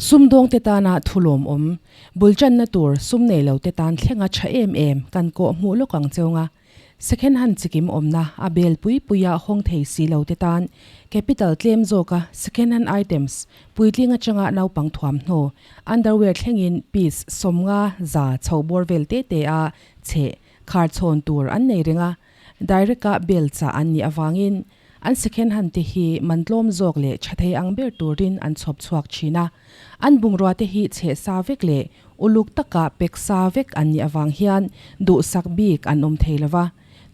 Sumdawng te tana thu lawmawm, bul channa tur sum nei lo te tan thlenga tha em em kan kawh hmuh lawk ang cheu nga. Second hand chikim awmna a bel pui puia hawng thei si lo te tan capital tlem zawka second hand items puitling atanga naupang thuamhnaw, underwear thlengin piece 50 za chho bawr vel te te a chhe khar chhawn tur an nei reng a, direct-a bel chah an nih avangin an second hand te hi man tlawm zawk leh tha thei ang ber turin an chhawp chhuak thin a. An bungrua te hi chhe sa vek leh uluk taka pek sa vek an nih avang hian duhsak bik an awm thei lo va,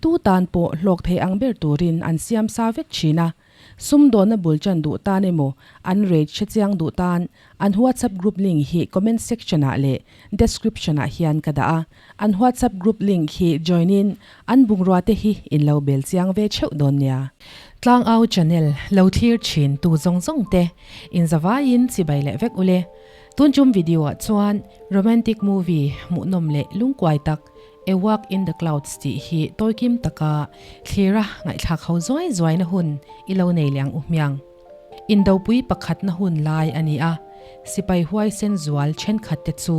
tu tan pawh hlawk thei ang ber turin an siam sa vek thin a. Sumdawnna bul chan duh tan emaw, an rate hre chiang duh tan, an WhatsApp group link hi comment section ah leh description ah hian ka dah a. An WhatsApp group link hi join in an bungrua te hi in lo bel chiang ve theuh dawn nia. Tlangau channel lo thlir thin tu zawng zawng te in zavaiin chibai leh vek ule. Tun chum video ah chuan romantic movie hmuhnawm leh lungkuai tak A Walk in the Clouds tih hi tawikim taka thlira ngaihthlak ho zuai zuaina hun i lo nei leh ang u hmiang. Indopui pakhatna hun lai a ni a, sipai huaisen zual thenkhat te chu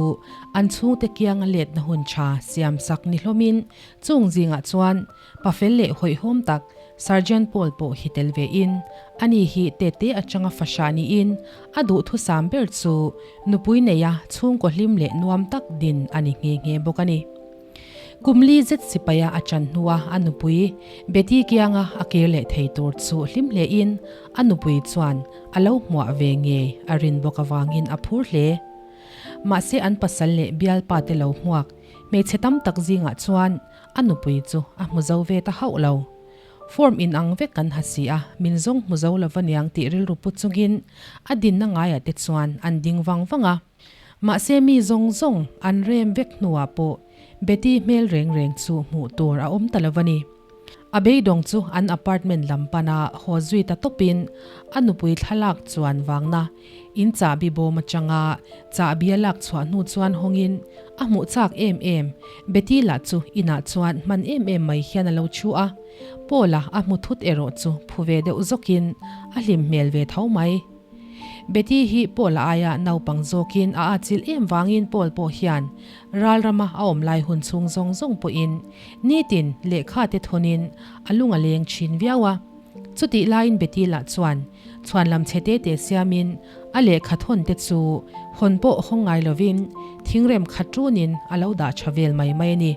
an chhungte kianga letna hun tha siam sak ni hlawmin chung zingah chuan pafel leh hawihhawm tak Sergeant Paul pawh hi tel ve in ani hi tete atanga fahrah niin a duhthusam ber chu nupui neia chhungkaw hlim leh nuam tak din a ni nghe nghe bawk a ni. Kum li zet sipaia a chan hnua a nupui Betty kianga a kir leh thei tur chu hlim hle in a nupui chuan a lo hmuah ve ngei a rin bawk avangin a phur hle. Mahse an pasal leh bialpa te lo hmuak hmeichhe tam tak zingah chuan a nupui chu a hmu zo ve ta hauh lo. Form in ang vek kan ha si a, min zawng hmu zo lova niang tih rilru pu chungin a dinna ngaiah te chuan an ding vang vang a. Mahse mi zawng zawng an rem vek hnuah pawh Betty hmel reng reng chu hmuh tur a awm ta lo a ni. A beidawng chu an apartment lam pana haw zui ta tawpin a nupui thlalak chuan vangna in chahbi bawm atanga chahbi a lak chhuah hnu chuan hawngin a hmuh chak em em Betty lah chu inah chuan hman em em mai hian a lo thu a, Paul-a a hmu thut erawh chu phu ve deuh zawkin a hlim hmel ve tho mai. Betty hi Paul-a aia naupang zawkin a atchilh em vangin Paul pawh hian ral rama a awm lai hun chhung zawng zawng pawhin nitin lehkha te thawnin a lung a leng thin viau a. Chutih laiin Betty lah chuan chhuan lam chhe te te siamin a lehkha thawn te chu hawn pawh hawng ngai lovin thingrem khat ṭunin a lo dah ṭha vel mai mai a ni.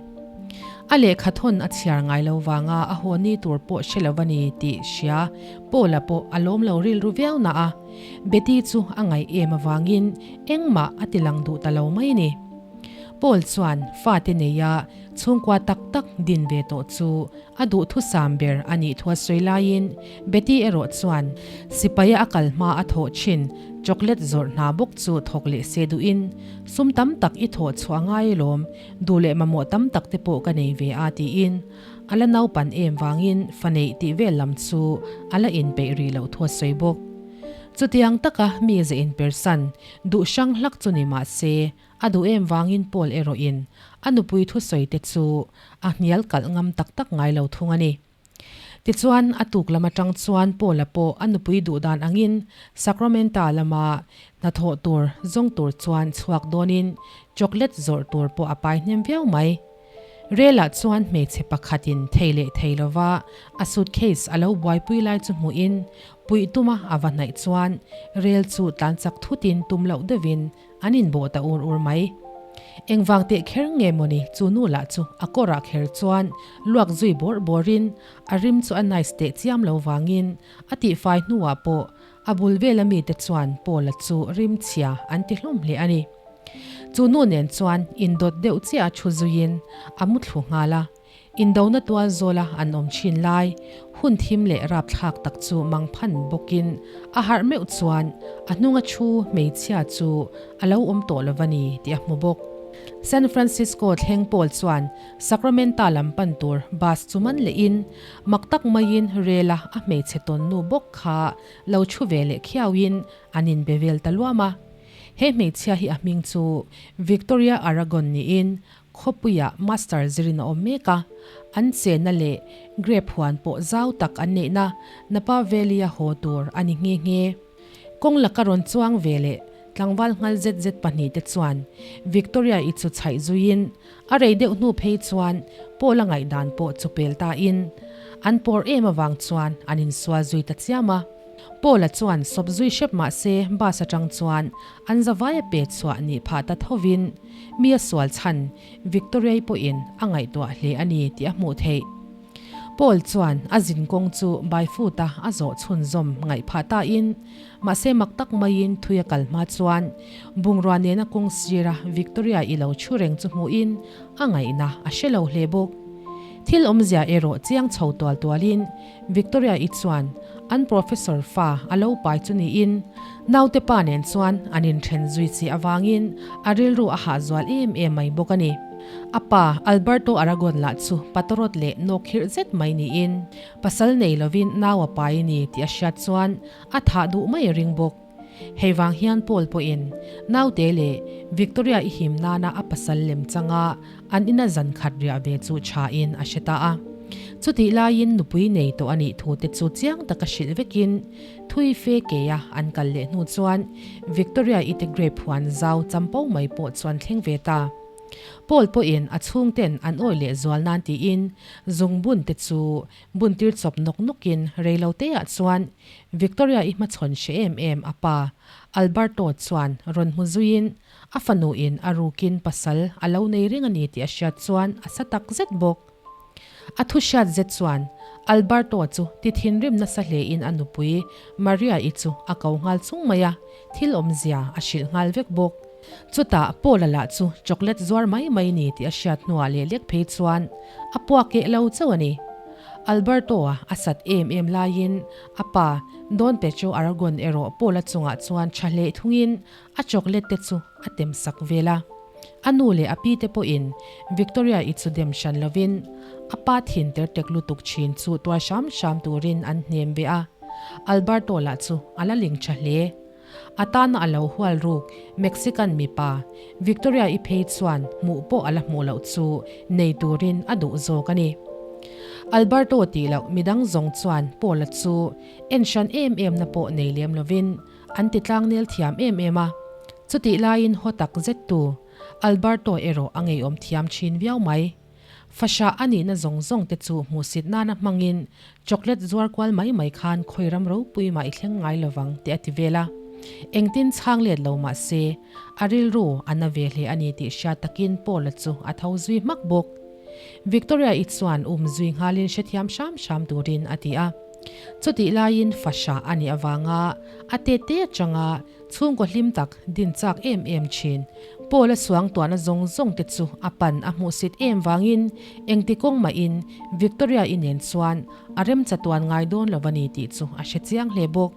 A lehkha thawn a chhiar ngai lo vanga a haw ni tur pawh hre lo a ni tih hria Paula pawh a lawm lo rilru viau na a, Betty chu a ngaih em avangin engmah a ti lang duh ta lo mai a ni. Paul chuan fate neia chhungkua tak tak din ve tawh chu a duhthusam ber a nih thu a sawi laiin Betty erawh chuan sipaia a kal hma a thawh thin chocolate zawrh hna bawk chu thawk leh se duhin sum tam tak i thawh chhuah ngai alawm, duh leh mamawh tam tak te pawh ka nei ve a tiin a la naupan em vangin fa neih tih vel lam chu a la inpeih rih loh thu a sawi bawk. Chutiang taka mi ze inpersan duh hrang hlak chu ni mah se a duh em vangin Paul erawhin a nupui thusawi te chu a hnial kalh ngam tak tak ngai lo thung a ni. Tichuan, a tuk lam atang chuan Paula pawh a nupui duh dan angin Sacramento lama hnathawh tur zawng tur chuan chhuak dawnin chocolate zawrh tur pawh a pai hnem viau mai. Relah chuan hmeichhe pakhatin thei leh thei lova a suitcase a lo buaipui lai chu hmuhin puih tuma a va hnaih chuan rel chu tlan chak thutin tum loh deuhin An inbawh ta ur ur mai. Engvang teh kher nge mawni chu nu lah chu a kawrah kher chuan luak zui bawrh bawrhin a rim chu a nice teh chiam lo vangin a tihfai hnuah pawh a bul vela mite chuan Paula chu rim chhia an ti hlawm hle a ni. Chu nu nen chuan indawt deuh chiah a thu zuiin a muthlu nghal a. Indona tual zawla an awm thin lai, hun thim leh rapthlak tak chu mangphan bawkin a harh meuh chuan a hnunga thu hmeichhia chu a lo awm tawh lo va ni tih a hmu bawk. San Francisco thleng pawl chuan Sacramento lam pan tur bus chu man lehin mak tak maiin rela a hmeichhe tawnnu bawk kha lo thu ve leh khiauin an inbe vel ta luam a. He hmeichhia hi a hming chu Victoria Aragon niin Khawpuiah Master zirin a awm mek a, an chenna leh grape huan pawh zau tak an neihna Napa Valley-a haw tur a ni nghe nghe. Kawng laka rawn chuang ve leh Tlangval nghal zet zet pahnihte chuan Victoria-i chu chhaih zuiin a rei deuh hnu phei chuan Paul-a ngaihdan pawh chu pel tain an pawr em avang chuan an insual zui ta chiam a. Paul-a chuan sawp zui hrep mah se bus atang chuan an zavaia pe chhuah nih phah ta thovin mi a sual chhan Victoria-i pawhin a ngaihtuah hle a ni tih a hmuh theih. Paul chuan a zin kawng chu by foot-a a zawh chhunzawm ngaih phah tain, mahse mak tak maiin thui a kal hma chuan bungrua nena kawng sira Victoria i lo thu reng chu hmuhin a ngaihna a hre lo hle bawk. Thil awmzia erawh chiang chho tual tualin Victoria i chuan an professor fa a lo pai chu niin naute pa nen chuan an inthen zui chi avangin a rilru a hah zual em em mai bawk a ni. A pa Alberto Aragon lah chu patawrawt leh nawk khirh zet mai niin pasal nei lovin nau a pai ni tih a hriat chuan a thah duh mai a ring bawk. Hei vang hian Paul pawhin naute leh Victoria i him nana a pasal lem changa an ina zan khat riah ve chu thain a hre ta a. Chutih laiin nupui nei tawh a nih thu te chu chiang taka hrilh vekin thui fe keia an kal leh hnu chuan Victoria i te grape huan zau champo mai pawh chuan thleng ve ta. Paul pawhin a chhungten an awih leh zual nan tiin zungbun te chu Buntir chawp nawk nawkin reilo teah chuan Victoria i hmachhawn hre em em a pa Alberto chuan rawn hmu zuiin a fanu in a rukin pasal a lo nei reng a ni tih a hriat chuan a sa tak zet bawk. A thu hriat zet chuan Alberto chu ti thinrim nasa hle in a nupui Maria i chu a ko nghal chung mai a, thil awmzia a hrilh nghal vek bawk. Chutah Paula lah chu chocolate zuar mai mai ni tih a hriat hnuah leh lek phei chuan a puak keh lo chauh a ni. Alberto-a a sat em em laiin a pa Don Pedro Aragon erawh Paula chungah chuan tha hleh thungin a chocolate te chu a tem sak vel a. A nu leh a pi te pawhin Victoria-i chu dem hran lovin a pa thin ter tek lutuk thin chu tuar hram hram turin an hnem ve a. Alberto lah chu a la ling tha hle. A tana a lo hual ruk Mexican mipa Victoria-i phei chuan hmuh pawh a la hmuh loh chu nei turin a duh zawk a ni. Alberto tih loh midang zawng chuan Paula chu en hran em em na pawh nei lem lovin an ti tlangnel thiam em em a. Chutih laiin haw tak zet tu Alberto erawh a ngeiawm thiam thin viau mai. Fahrah a nihna zawng zawng te chu hmuhsit nana hmangin chocolate zuar kual mai mai khan khawi ram ropui mah i thleng ngai lovang tih a ti vel a. Engtin chhang let lo mah se, a rilru a na ve hle a ni tih hriat takin Paula chu a tho zui hmak bawk. Victoria-i chuan um zui nghalin hrethiam hram hram turin a ti a. Chutih laiin fahrah a nih avanga a te te atanga Chhungkaw hlim tak, din chak em em thin. Paul a suang tuahna zawng zawng te chu a pan a hmuhsit em vangin engti kawng mahin Victoria i nen chuan a remcha tuan ngai dawn lo a ni tih chu a hre chiang hle bawk.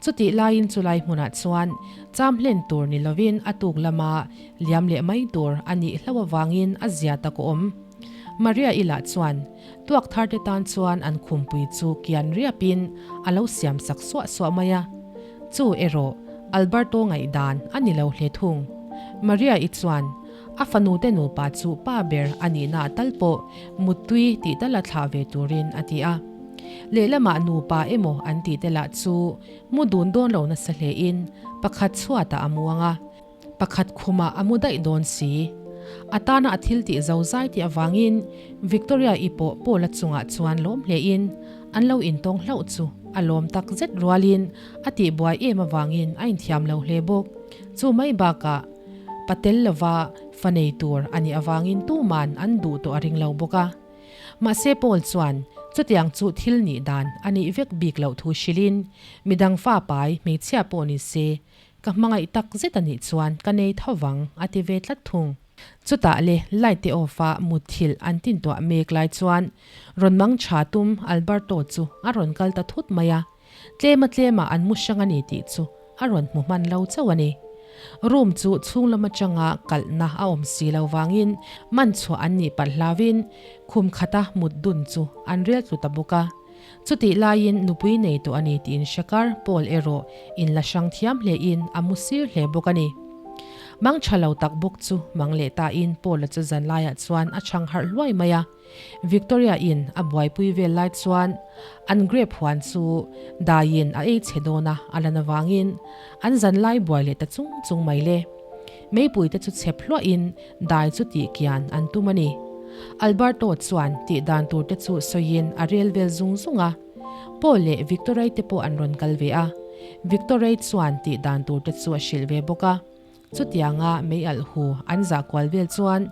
Chutih laiin chulai hmunah chuan cham hlen tur ni lovin a tuk lama liam leh mai tur a nih hlauh avangin a zia tak a awm. Maria i lah chuan tuak thar te tan chuan an khumpui chu kian riapin a lo siam sak suah suah mai a. Chu erawh Alberto ngaihdan a ni lo hle thung. Maria-i chuan a fanute nupa chu pa ber a nihna tal pawh muttui tih tala thlah ve turin a ti a. Lehlamah nupa emaw an tih te lah chu mu dun dawn lo nasa hlein pakhat chhuatah a muang a. Pakhat khumah a mu daih dawn si. A tana a thil tih zo zai tih avangin Victoria-i pawh Paula chungah chuan lawm hlein an lo intawng hlauh chu a lawm tak zet rualin a tihbuai em avangin a inthiam lo hle bawk. Chu mai bakah patel lova fa nei tur a nih avangin tuman an duh tawh a ring lo bawk a. Mahse Paul chuan chutiang chu thil nih dan a nih vek bik loh thu hrilhin midang fa pai hmeichhia pawh ni se Ka hmangaih tak zet a nih chuan ka nei tho vang, a ti ve tlat thung. Chutah le light te off a mutthilh an tintuah mek lai chuan rawn mang tha tum Alberto chu a rawn kal ta thut mai a, tlema tlema an mu hrang a ni tih chu a rawn hmu hman lo chauh a ni. Room chu chhung lam atanga kalhna a awm si lo vangin man chhuah an nih palh hlauin khum khata mut dun chu an rel tlu ta bawk a. Chutih laiin nupui nei tawh a ni tiin Shakar Paul erawh in la hrang thiam hlein a mu sir hle bawk a ni. Mang tha lo tak bawk chu mang leh ta in Paula chu zan laiah chuan a chhang harh hluai mai a. Victoria in a buaipui vel lai chuan an grape huan chu daiin a ei chhe dawn a, a lan avangin an zan lai buai leh ta chung chung mai le. Meipui te chu chhep hluah in dai chu tih kian an tum a ni. Alberto chuan tih dan tur te chu sawiin a rel vel zung zung a. Paul leh Victorai te pawh an rawn kal ve a, Victorai chuan tih dan tur te chu a hrilh ve bawk a. Chutianga mei alh hu an zah kual vel chuan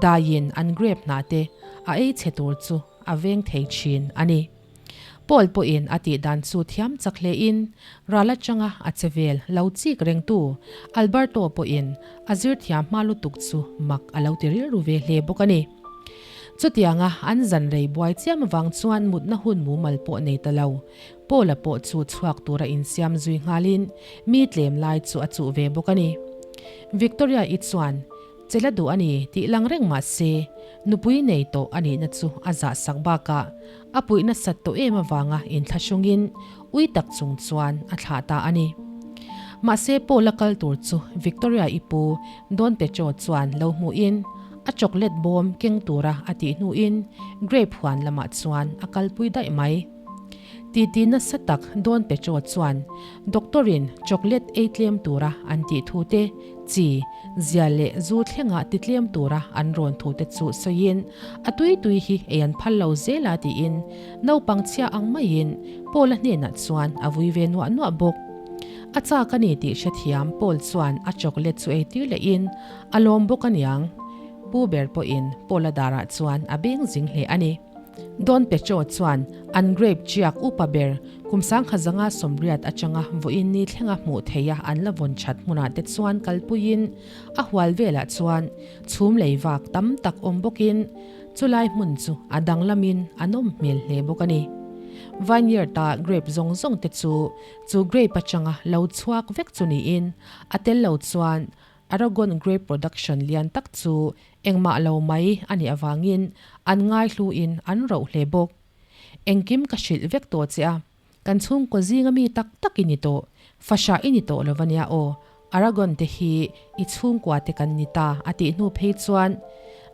daiin an grape hnah te a ei chhe tur chu a veng thei thin a ni. Paul pawhin a tih dan chu thiam chak hlein ral atanga a che vel lo chik rengtu Alberto pawhin a zir thiam hma lutuk chu mak a lo ti rilru ve hle bawk a ni. Chutianga an zan rei buai chiam avang chuan mutna hun mumal pawh nei ta lo. Paula pawh chu chhuak tura insiam zui nghalin mi tlem lai chu a chuh ve bawk a ni. Victoria-i chuan, Che la duh a ni tih lang reng mah se, nupui nei tawh a nihna chu a zah sak bakah a puih nasat tawh em avanga inthlahrungin ui tak chung chuan a thlah ta a ni. Mahse Paula kal tur chu Victoria-i pu Don Pedro chuan lo hmuhin a chocolate bawm keng tura a tih hnuin grape huan lamah chuan a kalpui daih mai. Titi nasa tak Don Pedro chuan doctor-in chocolate ei tlem tura an tih thu te, chi, zia leh zu thlengah ti tlem tura an rawn thu te chu sawiin a tui tui hi ei an phal lo zel a tiin naupang chhia ang maiin Paul-a hnenah chuan a vui ve nuah nuah bawk. A chak a ni tih hrethiam Paul chuan a chocolate chu ei tir lehin a lawm bawk aniang. Pu ber pawhin Paul-a darah chuan a beng zing hle a ni. Don Pedro chuan an grape chiak upa ber kum sangkhat zanga sawmriat atanga vawiin ni thlenga hmuh theiha an la vawn that hmunah te chuan kalpuiin a hual velah chuan chhum lei vak tam tak awm bawkin chulai hmun chu a danglamin a nawm hmel hle bawk a ni. Vineyard-a grape zawng zawng te chu chu grape atanga lo chhuak vek chu niin a tel lo chuan Aragon grape production lian tak chu engmah lo mai a nih avangin an ngaihluin an roh hle bawk. Engkim ka hrilh vek tawh che a, kan chhungkaw zinga mi tak tak i ni tawh, fahrah i ni tawh lo ania aw, Aragon te hi i chhungkua te kan ni ta a tih hnu phei chuan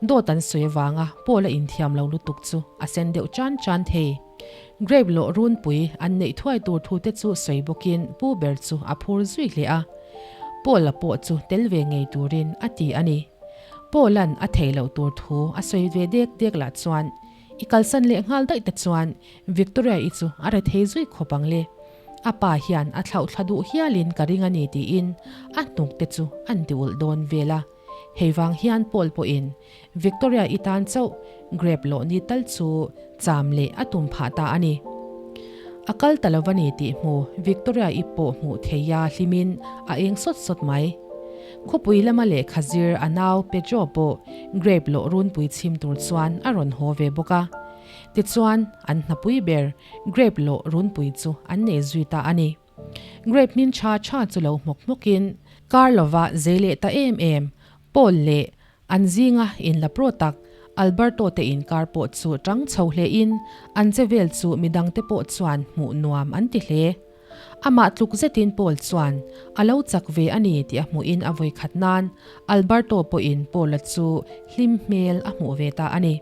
dawt an sawi avanga Paul a inthiam lo lutuk chu a sen deuh chan chan thei. Grape lawh runpui an neih thuai tur thu te chu sawi bawkin pu ber chu a phur zui hle a. Paul-a pawh chu tel ve ngei turin a ti a ni. Paul-a'n a theih loh tur thu a sawi ve dek dek lah chuan i kalsan leh nghal daih te chuan Victoria-i chu a re thei zui khawp ang le. A pa hian a thlauh thla duh hialin ka ring a ni tiin a hnuk te chu an ti ulh dawn vel a. Hei vang hian Paul pawhin Victoria-i tan chauh grape lawh ni tal chu cham leh a tum phah ta a ni. A kal ta lo va ni tih hmu Victoria-i pawh hmuh theia hlimin a eng sawt sawt mai. Khawpui lama lehkha zir a nau Pedro pawh grape lawh runpui chhim tur chuan a rawn haw ve bawk a. Tichuan, an hnapui ber grape lawh runpui chu an nei zui ta a ni. Grape hmin tha tha chu lo hmawk hmawkin kar lova zei leh ta em em Paul leh an zinga inla pro tak Alberto te inkar pawh chu tang chho hlein an che vel chu midangte pawh chuan hmuh nuam an ti hle. Amah tluk zetin Paul chuan a lo chak ve a ni tih a hmuhin a vawikhat nan Alberto pawhin Paula chu hlim hmel a hmuh ve ta a ni.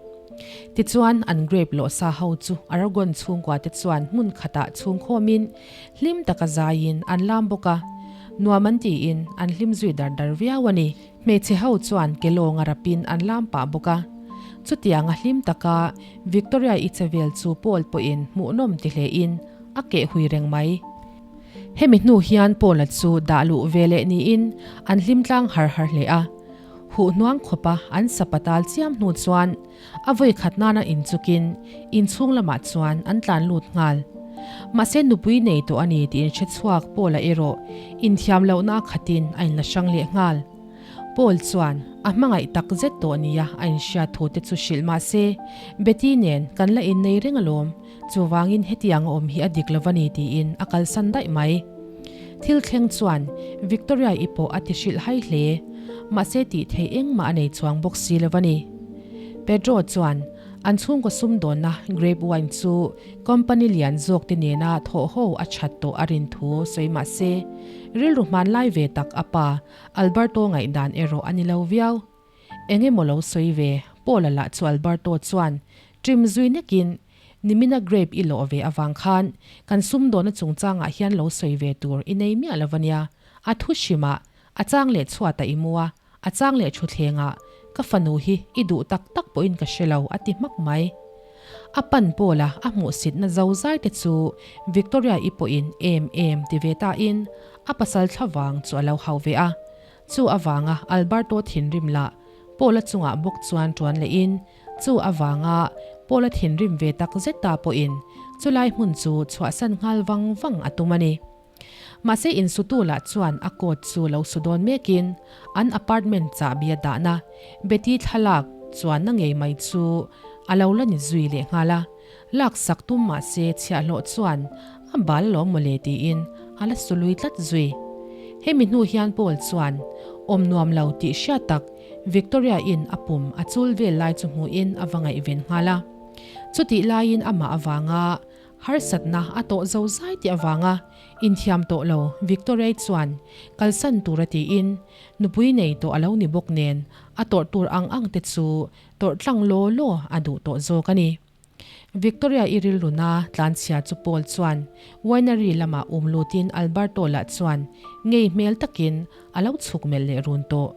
Tichuan an grape lawh sa ho chu Aragon chhungkua te chuan hmun khatah chhungkhawmin hlim taka zaiin an lam bawk a, nuam an tiin an hlim zui dar dar viau a ni. Hmeichhe ho chuan ke lawnga rapin an lam pah bawk a. Chutianga hlim taka Victoria i che vel chu Paul pawhin hmuhnawm ti hlein a keh hui reng mai. Hemi hnu hian Paula chu dah luh ve leh niin an hlim tlang har har hle a. Huh hnuang khawpa an sapatal chiam hnu chuan a vawi khat nana inchukin inchhung lamah chuan an tlan lut nghal. Mahse nupui nei tawh a ni tih inhre chhuak Paula erawh inthiam lohna a khatin a inla hrang leh nghal. Paul chuan a hmangaih tak zet tawh nia a inhriat thu te chu hrilh mahse Betty nen kan la innei reng alawm, chuvangin hetiang a awm hi a dik lo va ni tiin a kalsan daih mai. Thil thleng chuan Victoria-i pawh a ti hrilh hai hle, mahse tih theih engmah a nei chuang bawk si lo va ni. Pedro chuan an chhungkaw sumdawnna grape wine chu company lian zawk te nena thawh ho a that tawh a rin thu sawi mahse. Rilru hmanlai ve tak a pa Alberto ngaihdan erawh a ni lo viau. Eng emaw lo sawi ve, Paula lah chu Alberto chuan trim zui nekin Nimina grape i lawh ve avang khan kan sumdawna chungchangah hian lo sawi ve tur i nei miah lo ania, a thu hrimah a chang leh chhuatah i mu a, a chang leh thutthlengah ka fanu hi i duh tak tak pawhin ka hre lo a ti hmak mai. A pan Paula a hmuhsitna zo zai te chu Victoria i pawhin em em ti ve tain a pasal thlavang chu a lo hau ve a, chu avanga Alberto thinrim lah Paula chungah bawk chuan tuan lehin Chu avanga Paula thinrim ve tak zet ta pawhin chulai hmun chu chhuahsan nghal vang vang a tum a ni. Mahse insutu lah chuan a coat chu lo su dawn mekin an apartment chahbi a dahna Betty thlalak chuanna ngei mai chu a lo la ni zui leh nghal a, laksak tum mahse chhiahhlawh chuan a bal alawm mawle tiin a la su lui tlat zui. Hemi hnu hian Paul chuan awm nuam lo tih hriat tak Victoria in a pum a chul vel lai chu hmuhin a va ngaihven nghal a. Chutih laiin amah avanga harsatna a tawh zo zai tih avanga inthiam tawh lo Victoria-i chuan kalsan tura tiin nupui nei tawh a lo ni bawk nen a tawrh tur ang ang te chu tawrh tlang law law a duh tawh zawk a ni. Victoria i rilruna tlanchhia chu Paul chuan winery lamah um lutin Alberto lah chuan ngei hmel takin a lo chhuk melh leh run tawh.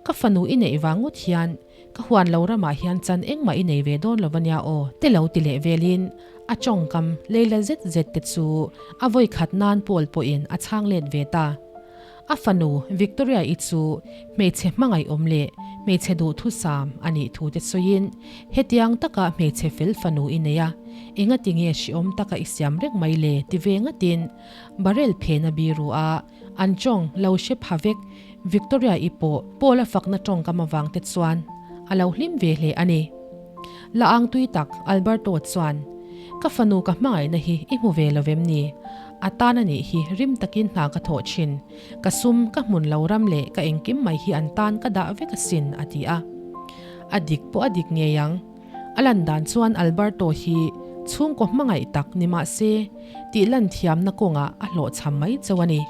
Ka fanu i neih vang ngawt hian ka huan lo ramah hian chan engmah i nei ve dawn lo ania aw te lo ti leh velin a tawngkam leila zet zet te chu a vawi khat nan Paul pawhin a chhang let ve ta. A fanu Victoria-i chu hmeichhe hmangaihawm leh hmeichhe duhthusam a nih thu te sawiin, Hetiang taka hmeichhe fel fanu i nei a, engati nge hriawm taka i siam reng mai le? ti ve ngatin barrel phena biru a an tawng lo hre pha vek Victoria-i pawh Paul-a fakna tawngkam avang te chuan a lo hlim ve hle a ni. La ang tui tak Alberto chuan, Ka fanu ka hmangaihna hi i hmu ve lo vem ni? A tan a nih hi rim takin hna ka thawh thin. Ka sum, ka hmun lo ram leh ka engkim mai hi an tan ka dah vek asin, a ti a. A dik pawh a dik ngei ang. A lan dan chuan Alberto hi chhungkaw hmangaih tak ni mah se tih lan thiamna kawngah a hlawhchham mai chauh a ni.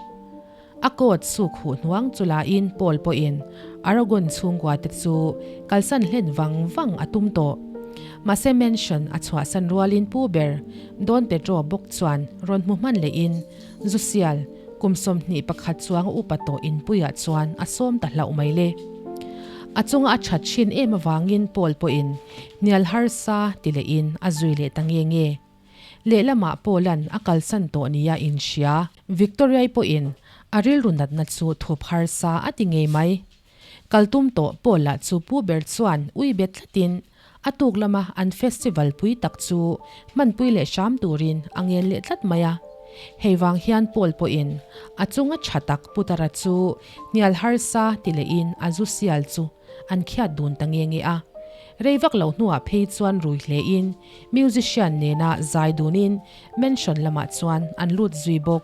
A coat suk huh hnuang chu lain Paul pawhin Aragon chhungkua te chu kalsan hlen vang vang a tum tawh. Mahse mansion a chhuahsan rualin pu ber Don Pedro bawk chuan rawn hmu hman lehin Zusial kum 21 chuang a upa tawh inpuiah chuan a sawm ta hlauh mai le. A chunga a that thin em avangin Paul pawhin hnial harsa ti lehin a zui leh ta nge nge. Lehlamah Paul-a'n a kalsan tawh nia inhria. Victoria-i pawhin a rilru natna chu thup harsa a ti ngei mai. Kal tum tawh Paul-a chu pu ber chuan ui bet tlatin a tuk lama an festival pui tak chu hmanpui leh hram turin a ngen leh tlat mai a. Hei vang hian Paul pawhin a chunga tha tak Putara chu hnial harsa ti lehin a zu sial chu an khiat dun ta nge nge a. Rei vak lo hnuah phei chuan rui hlein musician nena zai dunin mansion lamah chuan an lut zui bawk.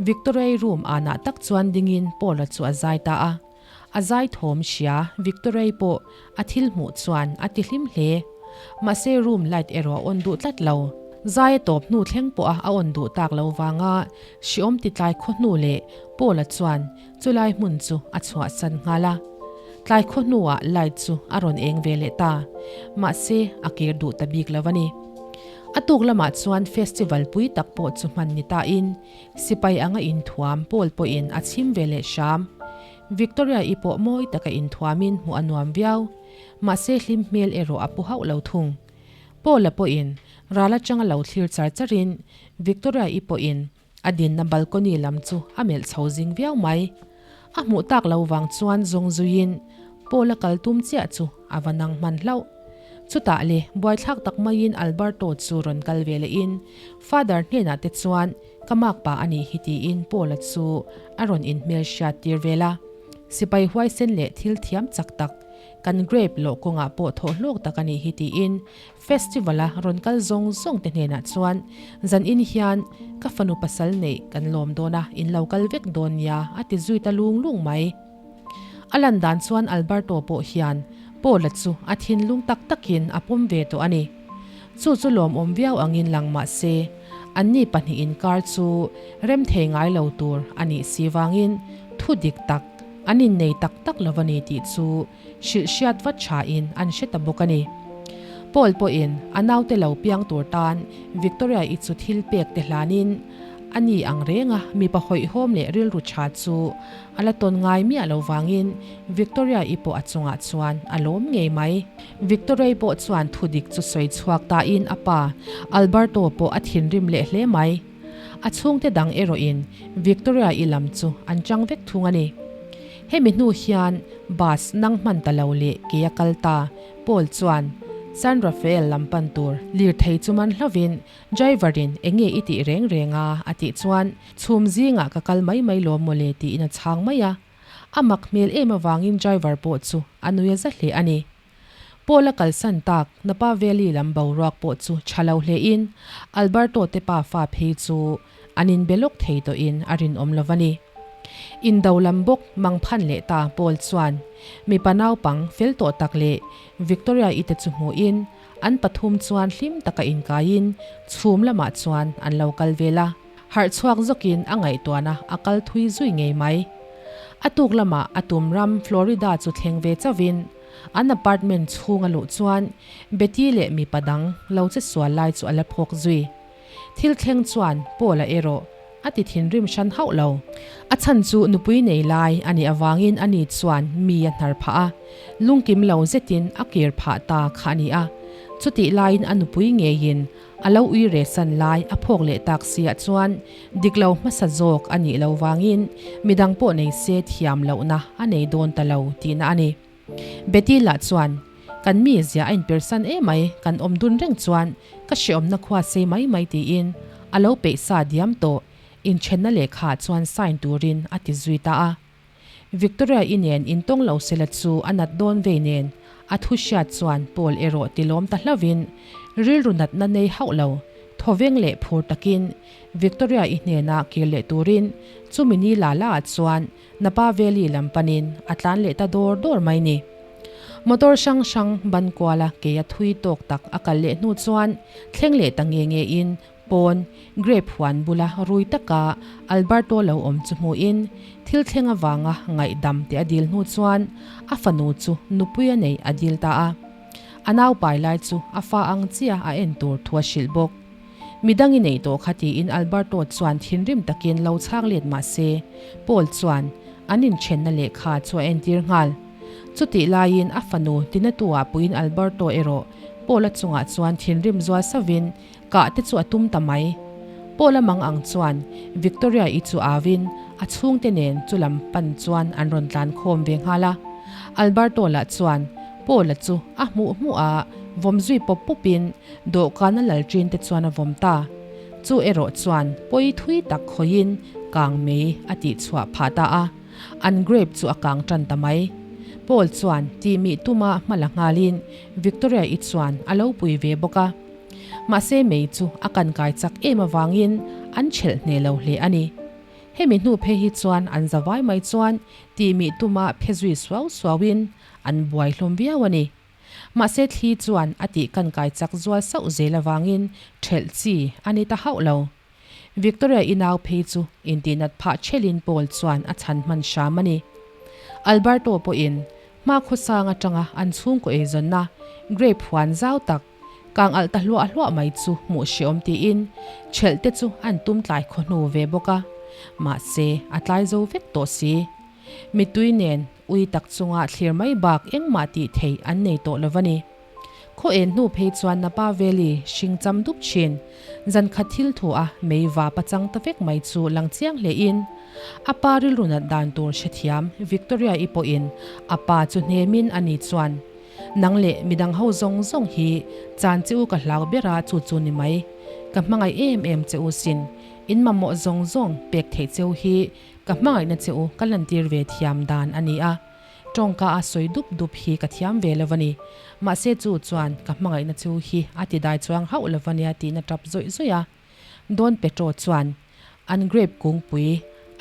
Victoria-i room anah tak chuan dingin Paul-a chu a zai ta a. A zai thawm hria Victoria-i pawh a thil hmuh chuan a ti hlim hle. Mahse room light erawh a on duh tlat lo. Zai a tawp hnu thleng pawha a on duh tak lo vanga hriawm ti tlai khaw hnu leh Paul-a chuan Chulai hmun chu a chhuahsan nghal a. Tlai khaw hnuah light chu a rawn eng ve leh ta. Mahse, a kir duh ta bik lo a ni. A tuk lamah chuan festival pui tak pawh chu hman ni tain sipai anga inthuam pawl pawhin a chhim ve leh hram. Victoria-i pawh mawi taka inthuamin hmuh a nuam viau. Mahse, hlim hmel erawh a pu hauh lo thung. Paula pawhin ral atanga lo thlir char charin Victoria-i pawhin A dinna balcony lam chu a melh chho zing viau mai. A hmuh tak lo vang chuan zawng zuiin Paul a kal tum chiah chu a va nang hman hlauh. Chutah le buaithlak tak maiin Alberto chu rawn kal ve lehin Father hnenah te chuan ka makpa a nih hi tiin Paul-a chu a rawn inhmel hriat tir vel a. Sipai huaisen leh thil thiam chak tak kan grape lawh kawngah pawh thawh hlawk tak a nih hi tiin Festival-a rawn kal zawng zawng te hnenah chuan zan in hian ka fanu pasal neih kan lawm dawn a, in lo kal vek dawn nia a ti zui ta lung lung mai. A lan dan chuan Alberto pawh hian Paula chu a thinlung tak takin a pawm ve tawh a ni. Chu chu lawmawm viau angin lang mah se, Anni pahnih inkar chu rem thei ngai lo tur a nih si vangin thu dik tak an innei tak tak lo a ni tih chu hrilh hriat vat thain an hre ta bawk a ni. Paul pawhin a naute lo piang tur tan Victoria-i chu thil pek te hlanin a ni ang renga mipa hawihhawm leh rilru tha chu a la tawn ngai miah lo vangin Victoria-i pawh a chungah chuan a lawm ngei mai. Victoria-i pawh chuan thu dik chu sawi chhuak tain a pa Alberto pawh a thinrim leh hle mai. A chhungte dang erawhin Victoria-i lam chu an chang vek thung a ni. Hemi hnu hian bus nang hman ta lo leh ke a kal ta, Paul chuan San Rafael lam pan tur lirthei chu man hlovin driver-in eng nge i tih reng reng a? a tih chuan chhum zingah ka kal mai mai lawm mawle tiin a chhang mai a. A mak hmel em avangin driver pawh chu a nui a za hle a ni. Paul a kalsan tak Napa Valley lam boruak pawh chu tha lo hlein Alberto te pa fa phei chu an inbe lawk thei tawhin a rinawm lo va ni. Indo lam bawk mangphan leh ta Paul chuan mipa naupang fel tawh tak leh Victoria i te chu hmuhin an pathum chuan hlim taka inkaiin chhum lamah chuan an lo kal vel a. Harh chhuak zawkin a ngaihtuahna a kal thui zui ngei mai. A tuk lamah a tum ram Florida chu thleng ve chauhin an apartment chhung a luh chuan Betty leh mipa dang lo che sual lai chu a la phawk zui. Thil thleng chuan Paul-a erawh a ti thinrim hran hauh lo. A chhan chu nupui nei lai a nih avangin ani chuan mi a hnar phah a, lungkim lo zetin a kir phah ta kha a ni a. Chutih laiin a nupui ngeiin A lo ui re san lai a phawk leh tak siah chuan dik lo hmasa zawk a nih lo vangin midang pawh nei se thiam lohna a nei dawn ta lo tihna a ni. Betty lah chuan, Kan mi zia a inpersan emai, kan awm dun reng chuan ka hreawmna khua sei mai mai tiin a lo peih sa diam tawh, inthenna lehkha chuan sign turin a ti zui ta a. Victoria i nen intawng lo sela chu a nat dawn vei nen a thu hriat chuan Paul erawh ti lawm ta hlauhin rilru natna nei hauh lo, thawveng leh phur takin Victoria i hnena kir leh turin chumi ni la la ah chuan Napa Valley lam panin a tlan leh ta dawr dawr mai ni. Motor hrang hrang ban kuala kei a thui tawk tak a kal leh hnu chuan thleng leh ta nge nge in Pawn, grape huan bula rui taka Alberto lo awm chu hmuhin thil thleng avanga ngaihdam teh a dil hnu chuan a fanu chu nupui a neih a dil ta a. A nau pai lai chu a fa ang chiah a en tur thu a hrilh bawk. Midang i neih tawh kha tiin Alberto chuan thinrim takin lo chhang let mah se Paul chuan an inthenna lehkha chu a entir nghal. Chutih laiin a fanu tinatu ah puiin Alberto erawh Paul-a chungah chuan thinrim zual sauvin Kah te chu a tum ta mai. Paul-a mang ang chuan Victoria-i chu auin a chhungte nen chu lam pan chuan an rawn tlan khawm ve nghal a. Alberto lah chuan Paul-a chu a hmuh hmuh a, vawm zui pawp pawpin dawhkana lal ṭin te chuan a vawm ta. Chu erawh chuan pawi thui tak khawiin kang mei a tih chhuah phah ta a, an grape chu a kang ṭan ta mai. Paul chuan tihmih tuma hma la nghalin Victoria-i chuan a lo pui ve bawk a. Mahse mei chu a kan kai chak em avangin an chelh hneh lo hle a ni. Hemi hnu phei hi chuan an zavai mai chuan tihmih tuma phe zui suau suauin an buai hlawm viau a ni. Mahse thli chuan a tih kan kai chak zual sauh zel avangin ṭhelh chi a ni ta hauh lo. Victoria i nau phei chu intihnat phah ṭhelin Paul chuan a chhan hman hram a ni. Alberto pawhin hma khawsang aṭanga an chhungkaw eizawnna grape huan zau tak Kang alh ta hluah hluah mai chu hmuh hreawm tiin ṭhelh te chu an tum tlai khaw hnu ve bawk a, mahse a tlai zo vek tawh si. Mittui nen ui tak chunga thlir mai bak engmah tih theih an nei tawh lo va ni. Khaw en hnu phei chuan Napa Valley hring cham dup thin, zan khat thil thu a mei va pachang ta vek mai chu lang chiang hle in a pa rilru nat dan tur hrethiam Victoria-i pawhin a pa chu hnemin a ni chuan Nang leh midang ho zawng zawng hi chan che u ka hlau ber a chu chu ni mai. Ka hmangaih em em che u sin. In mamawh zawng zawng pek theih che u hi ka hmangaihna che u ka lantir ve thiam dan a ni a. Tawngka a sawi dup dup hi ka thiam ve lo a ni. Mahse chu chuan ka hmangaihna che u hi a ti dai chuang hauh lo a nia tiin a tap zawih zawih a. Don Petro chuan an grape kungpui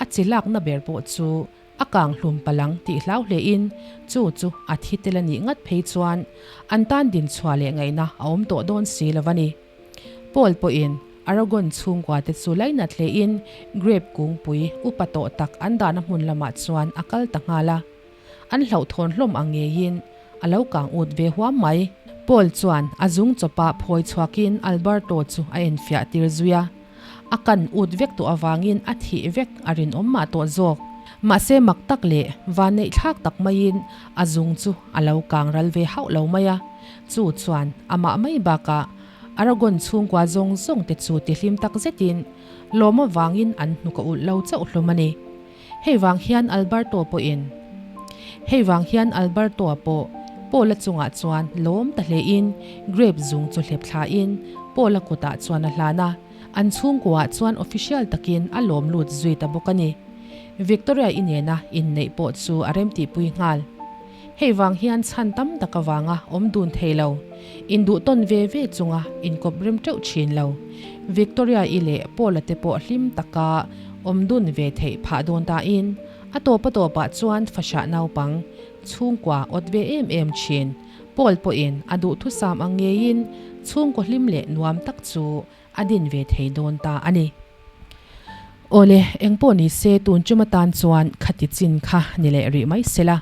a chi lakna ber pawh chu a kang hlum palang tih hlau hlein chu chu a thi tel a nih ngat phei chuan an tan din chhuah leh ngaihna a awm tawh dawn si lo a ni. Paul pawhin Aragon chhungkua te chu lainat hlein grape kungpui upa tawh tak an dahna hmun lamah chuan a kal ta nghal a. An hlauhthawn hlawm ang ngeiin a lo kang ut ve huam mai. Paul chuan a zung chawpah phawi chhuakin Alberto chu a enfiah tir zui a. A kan ut vek tawh avangin a thih vek a rinawm mah tawh zawk. Mahse mak tak leh vanneih thlak tak maiin a zung chu a lo kang ral ve hauh lo mai a. Chu chuan amah mai bakah Aragon chhungkua zawng zawng te chu tihlim tak zetin lawm avangin an hnuk a ulh lo chauh hlawm a ni. Hei vang hian Alberto pawhin Hei vang hian Alberto-a pawh Paul-a chungah chuan lawm ta hlein grape zung chu hlep thlain Paul-a kutah chuan a hlan a, an chhungkuaah chuan official takin a lawm lut zui ta bawk a ni. Victoria-i nena inneih pawh chu a remtihpui nghal. Hei vang hian chhan tam tak avanga awm dun thei lo, induh tawn ve ve chunga inkawp rem teuh thin lo. Victoria-i leh Paul-a te pawh hlim taka awm dun ve theih phah dawn tain a tawp a tawpah chuan fahrah naupang chhungkua awt ve em em thin. Paul pawhin a duhthusam ang ngeiin chhungkaw hlim leh nuam tak chu a din ve thei dawn ta a ni. Awle, engpawh ni se tun tum atan chuan khati chin kha ni leh rih mai sela.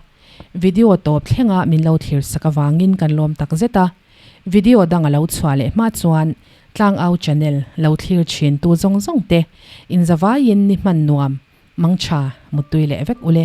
Video tawp thlenga min lo thlir sak avangin kan lawm tak zet a. Video dang a lo chhuah leh hma chuan Tlangau channel lo thlir thin tu zawng zawng te inzavaiin ni hman nuam, mangtha, muttui leh vek ule.